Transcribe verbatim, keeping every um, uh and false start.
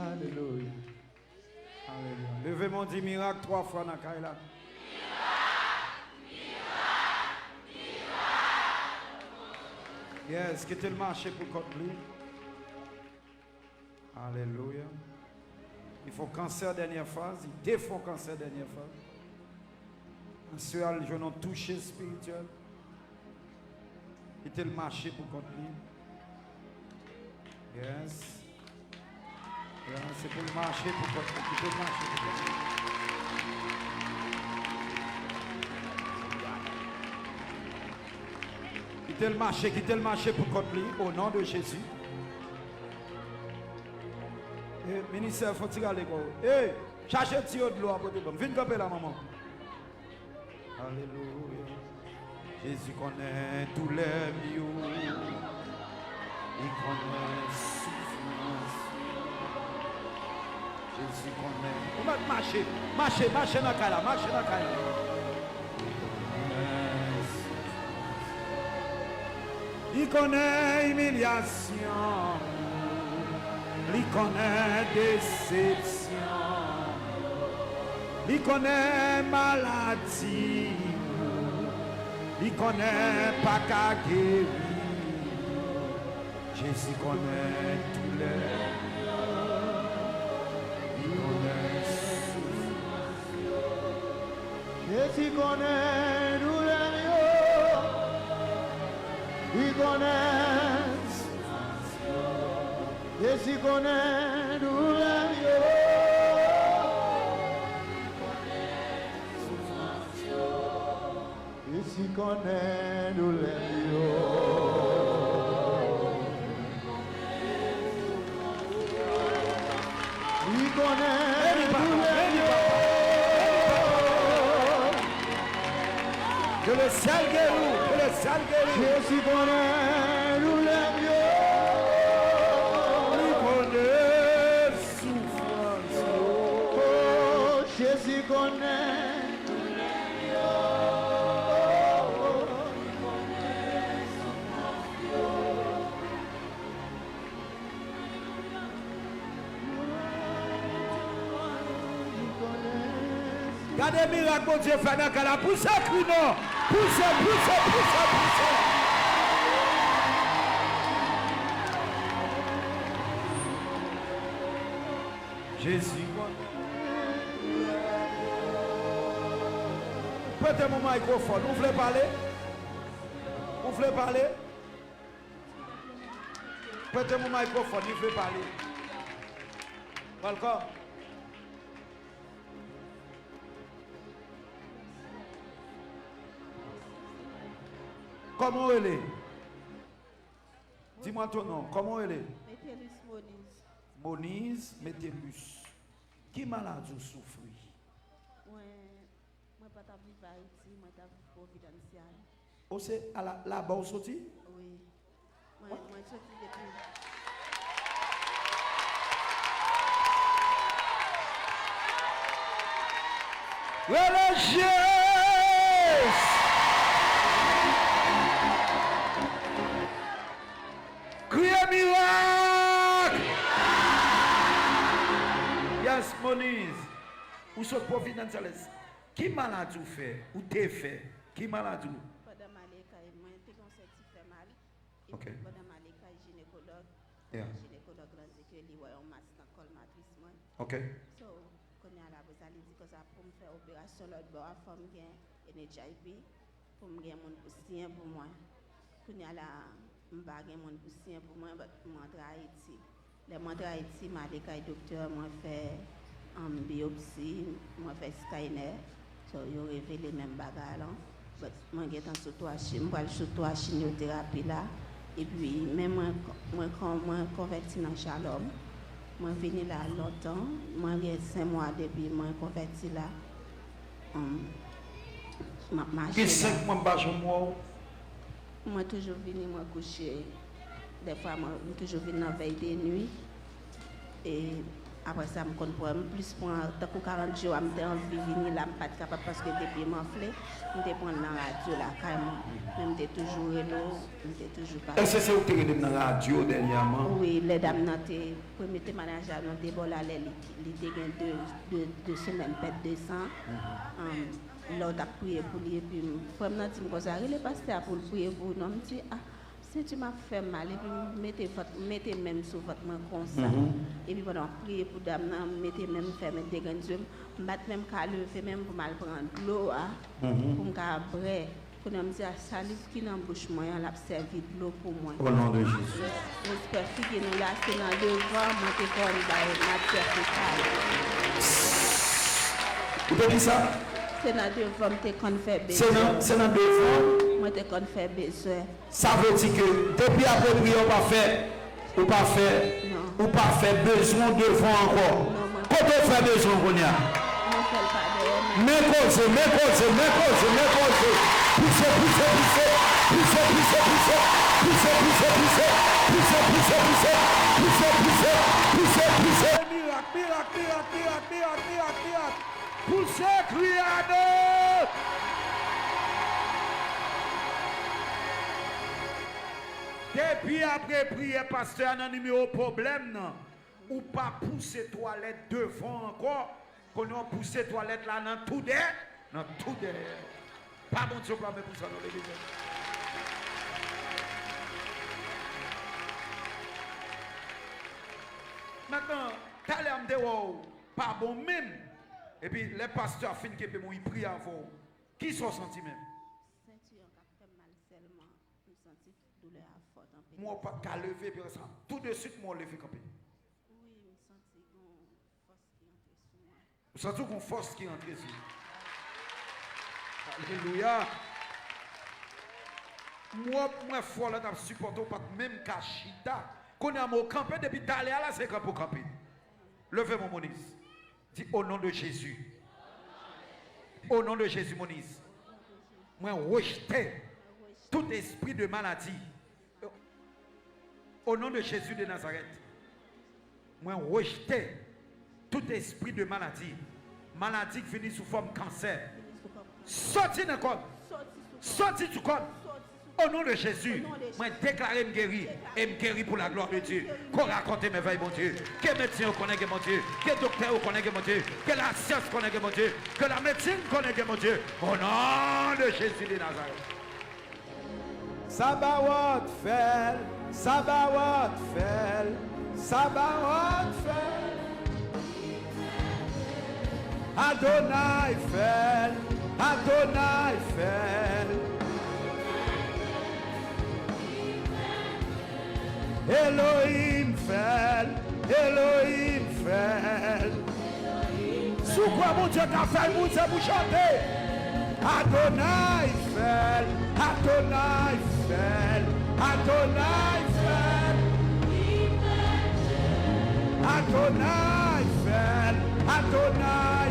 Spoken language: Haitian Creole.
Alelouya. Alelouya. Leve men w, di mirak twa fwa nan kay la. Yes, kite l mache pou kont li. Alelouya. Li fè w kansè dènyè faz, li te fè w kansè dènyè faz. Answè, al jwenn yon touche espirityèl. Kite l mache pou kont li. Yes. Yes, se pou l mache pou kont li. Kite l mache pou kont li. Kite l mache, kite l mache pou kont li, o non de Jezi. E, ministè, fò ti rale kò w. E, chache tiyo dlo a pote ban m. Vin kanpe la, manman. Alelouya. Jezi konnen doulè m yo. Li konnen soufrans. Jezi konnen. Ou mèt mache. Mache, mache nan kay la. Mache nan kay la. Li konnen imilyasyon. Li konnen desepsyon. Li konnen maladi. Li konnen pa ka geri. Jezi konnen doulè. Li konnen soufrans. Jezi konnen doulè m yo. Li konnen soufrans yo. Jezi konnen doulè m yo. Jezi konnen doulè m yo. Li konnen doulè m yo. Que le ciel guérit, que le ciel guérit. Jezi konnen doulè m yo. Li konnen soufrans yo. Oh, Jezi konnen. Gade mirak Bondye fè nan kay la. Pouse kri non. Pouse, pouse, pouse, pouse. Jezi. Prete m yon mikrofòn. Ou vle pale? Ou vle pale? Prete m yon mikrofòn. Li vle pale. Welcome. Kòman w rele? Dis-moi ton nom. Kòman w rele? Metellus Moniz. Moniz Metellus. Ki maladi w soufri? Mwen, mwen pa t ap viv Ayiti, mwen t ap viv Providencial. O, se a la, laba w soti? Wi. Mwen, mwen soti depi. Rele Jezi! Kriye mirak! Yes, Moniz. Ou sot Providence, Alex. Ki maladi w fè? Ou te fè? Ki maladi w? Pandan m ale kay mwen, te gen yon sèt ti fè mal. Ok. Epi pandan m ale kay jinekològ, yeah, jinekològ lan di ke li wè yon mas nan kòl matris mwen. Ok. So, kounye a la, apre sa, li di konsa pou m fè operasyon lòt bò a, fò m gen N H I P, pou m gen moun pou siyen pou mwen. Kounye a la, m pa gen moun pou siyen pou mwen, but m antre Ayiti. Lè m antre Ayiti, m ale kay doktè, mwen fè, um, biyopsi, mwen fè scanner. So, yo revele menm bagay lan. But mwen gentan sou twa chi-, m pral sou twa chimyoterapi la. Epi, men mwen, mwen, mwen konvèti nan Shalom. Mwen vini la lontan. Mwen gen senk mwa depi mwen konvèti la. Um, m ap mache la. Gen senk mwa m pa janm wè w. Mwen toujou vini, mwen kouche. Dèfwa, mwen, m toujou vin nan vèy de nwi. E Apre sa, m konn pran, m plis pran, tankou karant jou a, m te anvi vini la, m pa t kapab paske depi m anfle, m te pran l nan radyo lakay mwen. Men m te toujou rele w, m te toujou pale. Èske se ou ki te rele m nan radyo dènyèman? Wi, lè dam nan te, premye temwayaj la, nan te ba w la, lè li, li te gen de, de, de semèn pèt de san. Ann, lè w t ap priye pou li, epi m, frè m nan di m konsa, "Rele pastè a pou l priye pou ou non." M di, "Ah, senti m ap fè m mal," epi m mete vant, m mete men m sou vant mwen konsa. Epi pandan m ap priye pou dam nan, m mete men m, m fèmen de grenn zye m, m pa t menm ka leve men m pou m al pran dlo a, pou m ka bwè. Kounye a m di, "A, saliv ki nan bouch mwen an, l ap sèvi dlo pou mwen." O non de Jezi. Respè figi nou la, se nan devan mwen te konn bay matyè fekal. Ou te di sa? Se nan devan m te konn fè bezwen. Se nan, se nan devan? Mwen te konn fè bezwen. Sa vle di ke depi apre priyè ou pa fè, ou pa fè, ou pa fè bezwen w devan ankò. Kote w fè bezwen w kounye a? Men koze, men koze, men koze, men koze. Pouse, pouse, pouse. Pouse, pouse, pouse. Pouse, pouse, pouse. Pouse, pouse, pouse. Pouse, pouse, pouse, pouse. Mirak, mirak, mirak, mirak, mirak, mirak, mirak. Pouse, kriye a de. Depi apre priyè pastè a nan nimewo pwoblèm nan, ou pa pouse twalèt devan ankò, kounye a w pouse twalèt la nan tou dèyè, nan tou dèyè. Pa Bondye w pa men pou sa non, legliz. Mentnan, talè a m te wè w pa bon menm. Epi lè pastè a fin kenbe m, li priye avè w. Kisa w santi menm? Senti an k ap fè m mal sèlman. M santi doulè a fò anpil. M wè w pa t ka leve, epi sa, tou de swit, m wè w leve kanpe. Wi, m santi gon fòs ki antre sou mwen. Ou santi w gon fòs ki antre sou ou. Alelouya. M wè, m wè frè w la t ap sipòte w, w pa t menm ka chita. Kounye a, m wè w kanpe, depi talè a la, se kanpe w kanpe. Leve, mon Monis. Di, "Au nom de Jésus." Au nom de Jésus, Monis. Mwen rejte tout espri de maladi. Au nom de Jésus de Nazareth. Mwen rejte tout espri de maladi. Maladi ki vini sou fòm kansè. Soti nan kò m. Soti sou kò m. Au nom de Jésus, mwen deklare m geri, e m geri pou la glwa de Dye. Ke w rakonte mèvèy Bondye. Ke medsen yo konnen gen Bondye. Ke doktè yo konnen gen Bondye. Ke lasyans konnen gen Bondye. Ke lamedsin konnen gen Bondye. Au nom de Jésus de Nazareth. Sabawot fè l, Sabawot fè l, Sabawot fè l. Adonay fè l, Adonay fè l. Elohim fè l, Elohim fè l. Si w kwè Bondye ka fè l, moun se pou chante. Adonay fè l, Adonay fè l, Adonay fè l. Adonay fè l, Adonay